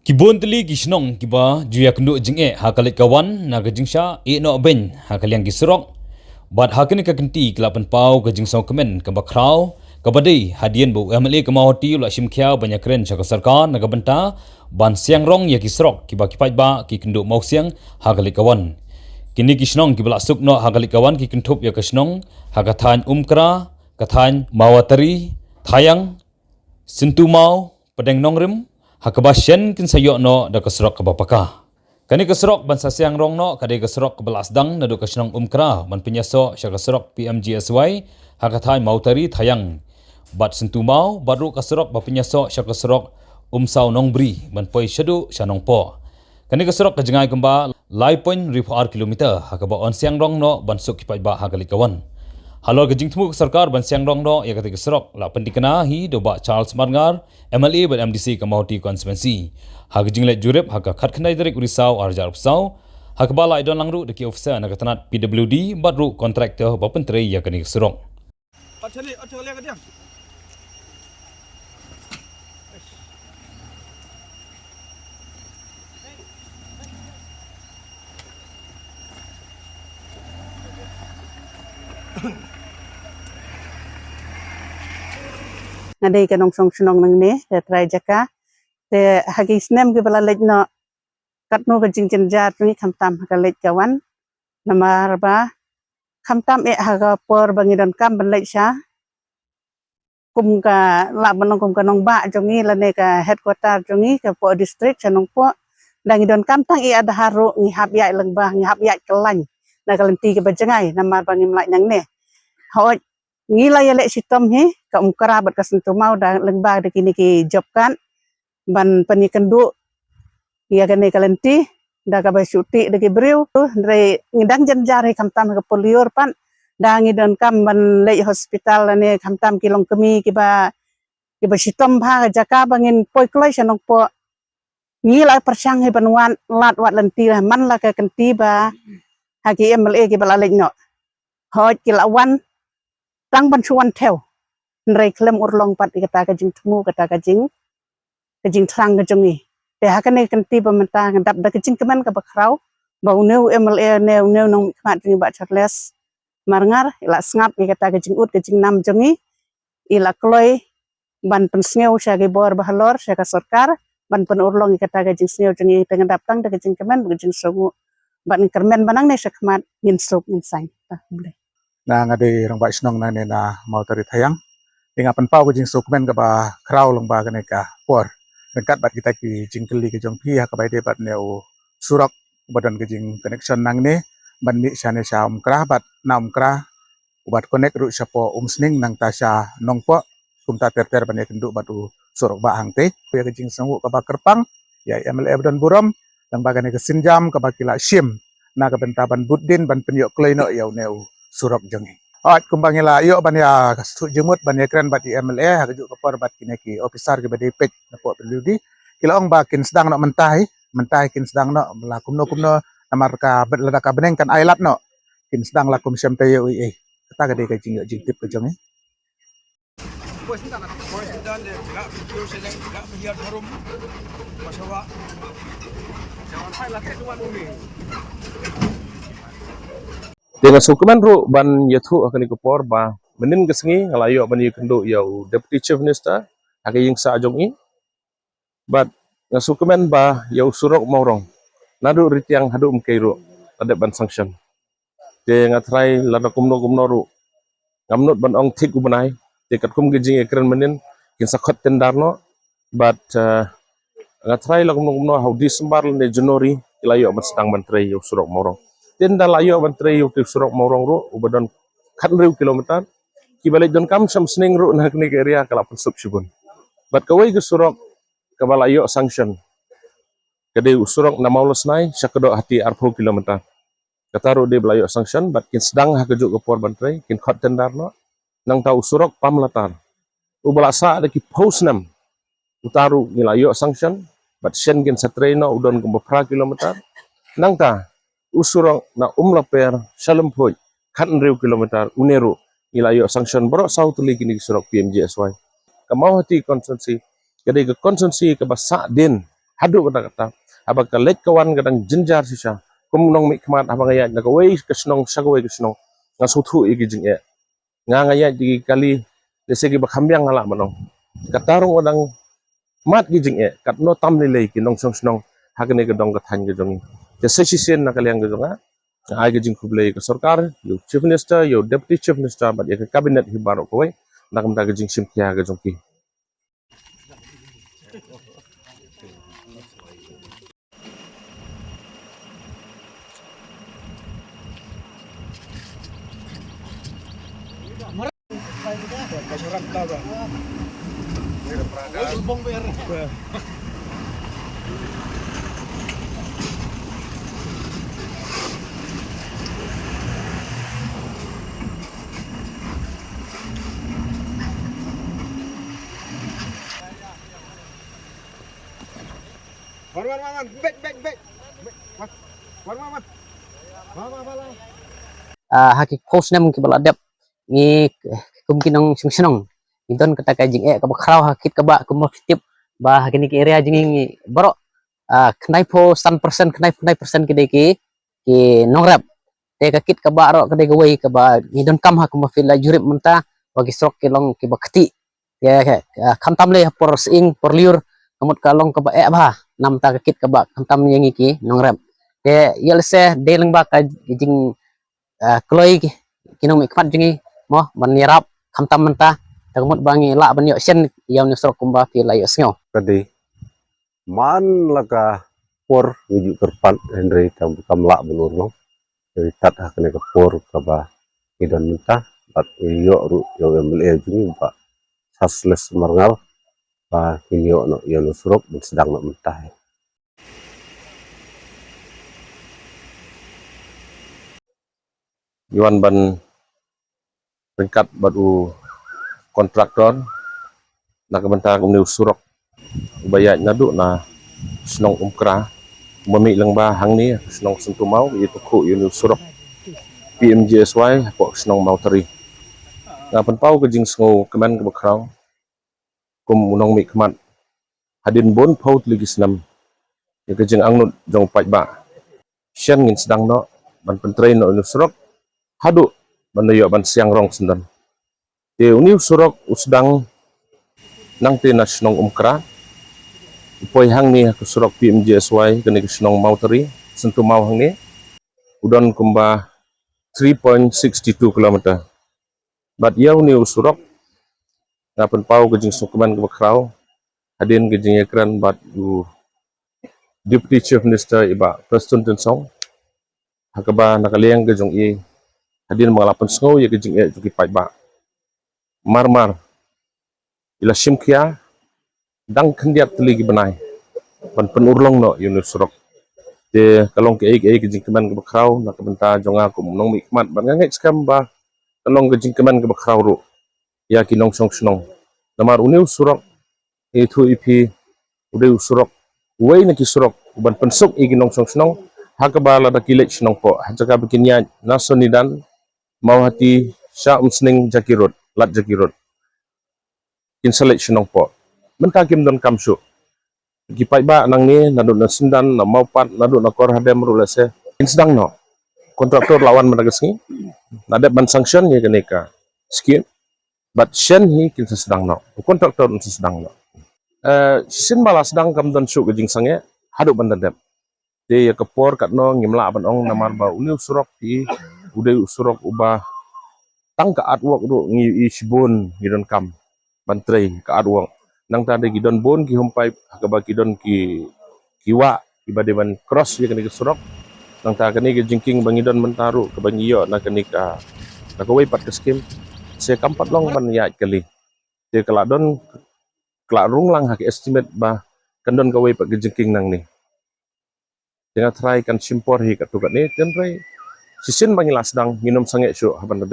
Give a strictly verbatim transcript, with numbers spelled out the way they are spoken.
Ki bun tylli ki shnong kiba ju ïakynduh jingeh ha ka leit ka wan na ka jingshah ïeh noh beiñ ha ka liang ki surok. Bad ha kane ka kynti ki la pynpaw ka jingsngewkmen kaba khraw, kaba dei hadien ba u M L A ka Mawhati u la shim khia ban ïakren sha ka sorkar na ka bynta ban siang rong ïa ki surok kiba ki paidbah ki kynduh mawsiang ha ka leit ka wan. Kine ki shnong kiba la suk noh ha ka leit ka wan ki kynthup ïa ka shnong ha ka thaiñ Umkra, ka thaiñ Mawatari, Thaiang, Syntu Maw, Pdeng Nongrim, ha kaba shen kin sa ïoh noh da ka surok kaba paka. Kane ka surok ban sa siang rong noh ka dei ka surok kaba la sdang naduh ka shnong Umkra ban pynïasoh sha ka surok P M G S Y ha ka thaiñ Mawtari, Thaiang, bad Syntu Maw, bad ruh ka surok ba pynïasoh sha ka surok Umsaw, Nongbri ban poi shaduh sha Nongpoh. Kane ka surok ka jngai kumba lai point hynriewphew ar kilometer ha kaba yn siang rong noh ban suk ki paidbah ha ka leit ka wan. Halor ka jingthmu ka sorkar ban siang rong noh ïa kata ka surok la pyntikna hi da u Bah Charles Marngar, M L A bad M D C ka Mawhati Constituency. Ha ka jingleit jurip ha ka khatkhyndai tarik u Risaw arhajar arphew saw, ha kaba la ïadon lang ruh da ki officer na ka tnat P W D bad ruh contractor ba pyntrei ïa kane ka surok. Nga dei ka nongshong shnong nangne, ka trai jaka. Te ha ki snem kiba la leit noh, katno ka jingjynjar jong ngi khamtam ha ka leit ka wan. Namar ba khamtam eh ha ka por ba ngi donkam ban leit sha, kum ka, lah ban long kum ka nongbah jong ngi lane ka headquarter jong ngi ka Poh district sha Nongpoh. Da ngi donkam tang ïa adhar ruh ngi hap ïaid lyngba, ngi hap ïaid kyllaiñ na ka lynti kaba jngai namar ba ngim lah nangne. Hooid, ngi la ïaleh shitom hi ka Umkra bad ka Syntu Maw da lyngba da kine ki job card ban pynïakynduh ïa kane ka lynti da kaba shu tih da ki briew. Hynrei ngi dang jynjar hi khamtam ha ka polio pat, da ngi donkam ban leit hospital lane khamtam ki longkmie kiba, kiba shitom bha ha ka jaka ba ngin poi kloi sha Nongpoh. Ngi la pyrshang hi ban wan lad wat lynti, man la ka kynti ba ha ki M L A kiba la leit noh. Hooid ki la wan tang ban shu wan thew, hynrei khlem urlong pat ïa kata ka jingthmu, kata ka jing, ka jingthrang ka jong ngi. Te ha kane ka kynti ba mynta nga dap da ka jingkmen kaba khraw ba une u M L A ne une u nongmihkhmat jong ngi Bah Charles Marngar i la sngap ïa kata ka jingud ka jingnam jong ngi, i la kloi ban pynsngew sha ki bor ba halor, sha ka sorkar ban pynurlong ïa kata ka jingsngew jong ngi. Te nga dap tang da ka jingkmen bad ka jingsngew, bad nga kyrmen ba nangne sha khmat ngin suk ngin saiñ. Khublei. Na nga dei rangbah shnong nangne na Mawtari Thaiang. Te nga pynpaw ka jingsngewkmen kaba khraw lyngba kane ka por ryngkat bad kita ki jingkylli ki jong phi ha kaba ïadei bad une u surok uba don ka jingconnection nangne ban mih shane sha Umkra bad na Umkra uba connect ruh shapoh Umsning nangta sha Nongpoh, kumta ter ter ban ïakynduh bad u surok ba hangtei. Ïa ka jingsngewnguh kaba kyrpang ïa i M L A ba don burom lyngba kane ka sienjam kaba ki la shim na ka bynta ban bud din ban pynïoh kloi noh ïa une u surok jong ngi. Hooid, kumba ngi la ïoh ban ïa shu jingmut ban ïakren bad i M L A ha kajuh ka por bad kine ki officer kiba dei peit napoh P W D, ki la ong ba kin sdang noh mynta hi, mynta hi kin sdang noh la kumno kumno namar ka bad lada ka bneng kan ai lad noh, kin sdang la kum shem te ïa u ei ei. Kata ka dei ka jingïoh jingtip ka jong ngi. Te nga sngewkmen ruh ban ïathuh ha kane ka por ba mynnin ka sngi nga la ïoh ban ïakynduh ïa u Deputy Chief Minister ha ka ïing sah jong i. Bad nga sngewkmen ba ïa u surok Mawrong naduh Ritiang haduh Umkei ruh la dep ban sanction. Te nga tharai lada kumno kumno ruh ngam nud ban ong thik u bnai, te katkum ka jingïakren mynnin kin sa khot tender noh. Bad, eh, nga tharai la kumno kumno ha u December lane January ki la ïoh ban sdang ban trei ïa u surok Mawrong. Te ynda la ïoh ban trei ïa u surok Mawrong ruh uba don khathynriew kilometer, kiba leit donkam sha Umsning ruh na kane ka area ka la pynsuk shibun. Bad kawei ka surok kaba la ïoh sanction ka dei u surok na Mawlasnai sha Kdoh Hati arphew kilometer. Kata ruh dei ba la ïoh sanction bad kin sdang ha kajuh ka por ban trei, kin khot tender noh. Nangta u surok Pamlatar uba la sah da ki phew snem, uta ruh ngi la ïoh sanction bad shen kin sa trei noh, u don kumba phra kilometer. Nangta u surok na Umlaper sha Lymphuid khathynriew kilometer, une ruh ngi la ïoh sanction. Baroh saw tylli kine ki surok P M G S Y. Ka Mawhati constituency ka dei ka constituency kaba sah dien Haduh kata kata, haba ka leit ka wan ka dang jynjar shisha. Kum u nongmihkhmat, haba nga ïaid na kawei ka shnong sha kawei ka shnong, nga sngewthuh ïa ki jingeh. Nga, nga ïaid ïa ki kali, lehse kiba kham biang nga lah ban ong. Kata ruh ka dang mad ki jingeh, katno tam lei lei ki nongshong shnong ha kane ka dong ka thaiñ ka jong ngi. Te sa shisien na ka liang ka jong nga, nga ai ka jingkhublei ïa ka sorkar, ïa u Chief Minister, ïa u Deputy Chief Minister bad ïa ka Cabinet hi baroh kawei na ka bynta ka jingshim khia ka jong ki. Wan, wan, wan, wan. Bek, bek, bek. Bek. Wan. Wan, wan, wan. Wan, wan, wan, wan. Ah, ha ki phew snem kiba la dep, ngi kum ki nongshong shnong, ngi don kata ka jingeh kaba khraw ha kit kaba, kumba phi tip ba ha kine ki area jong ngi, ngi baroh, ah, khyndai phew san percent, khyndai phew khyndai percent ki dei ki, ki nongrep. Te ka kit kaba ruh ka dei kawei kaba ngi donkam ha, kumba phi la jurip mynta, ba ki surok ki long kiba ktieh. Te, ah, khamtam lei ha por sying, por lyiur, ka mut ka long kaba eh bha na ka bynta ka kit kaba khamtam ïa ngi ki nongrep. Te ïa lehse dei lyngba ka jing, ah, kloi ki, ki nongmihkhmat jong ngi mo ban ïarap khamtam mynta. Te ka mut ba ngi lah ban ïoh shen ïa une u surok kumba phi la ïohsngew. Ka dei man la ka por ngi ju kyrpad, hynrei tang ba kam lah ban urlong. Hynrei tat ha kane ka por kaba ngi don mynta, bad ngi ïoh ruh ïa u M L A jong ngi, Bah Sharless Marngar, ba ngin ïoh noh ïa une u surok ban sdang noh mynta. Ngi wan ban ryngkat bad u kontraktor na ka bynta une u surok uba ïaid naduh na shnong Umkra, uba mih lyngba hangne shnong Syntumaw, ïa u khuid ïa une u surok P M G S Y hapoh shnong Mawtari. Nga pynpaw ka jingsngewkmen kaba khraw kum u nongmihkhmat hadien bun phew tylli ki snem ïa ka jingangnud jong u paidbah. Shen ngin sdang noh ban pyntrei noh une u surok haduh ban da ïoh ban siang rong syndon. Te une u surok u sdang nangta na shnong Umkra, u poi hangne ha ka surok P M G S Y, kane ka shnong Mawtari, Syntumaw hangne, u don kumba three point six two kilometer. Bad ïa une u surok nga pynpaw ka jingsngewkmen kaba khraw hadien ka jingïakren bad u Deputy Chief Minister i Bah Prestone Tynsong, ha kaba na ka liang ka jong i, hadien ba nga la pynsngew ïa ka jingeh jong ki paidbah, mar mar i la shim khia dang khyndiat tylli ki bnai ban pynurlong noh ïa une u surok. Te ka long kaei kaei ka jingkmen kaba khraw na ka bynta jong nga kum u nongmihkhmat, bad nga ngeit skhem ba ka long ka jingkmen kaba khraw ruh ïa ki nongshong shnong. Namar une u surok, ïathuh ïa phi, u dei u surok, uwei na ki surok uban pynsuk ïa ki nongshong shnong, ha kaba lada ki leit shnong poh, ha jaka ba kin ïaid na Sonidan, Mawhati, sha Umsning, Jakhirot, Lad Jakhirot, kin sa leit shnong poh. Mynta kim donkam shuh. Ki paidbah nangne, naduh na Syndan, na Mawpat, naduh na Korhadem ruh lehse kin sdang noh. Kontraktor la wan mynta ka sngi, la dep ban sanction ïa kane ka skim. Bad shen hi kin sa sdang noh, u kontraktor un sa sdang noh. Eh, shisien ba la sdang kam don shuh ka jingsangeh haduh ban da dep. Te ïa ka por katno ngim lah ban ong, namar ba une u surok hi u dei u surok uba tang ka artwork ruh ngi ïohi shibun ngi donkam ban trei ka artwork. Nangta de ki don bun ki home pipe ha kaba ki don ki, ki wah kiba dei ban cross ïa kane ka surok. Nangta kane ka jingkieng ba ngi don mynta ruh kaba ngi ïoh na kane ka, na kawei pat ka skim, se kam pat long ban ïaid kali. Te ka la don, ka la rung lang ha ka estimate ba kan don kawei pat ka jingkieng nangne. Te nga tharai kan shim por hi katto katne, hynrei shisien ba ngi la sdang, ngin ym sangeh shuh ha ban da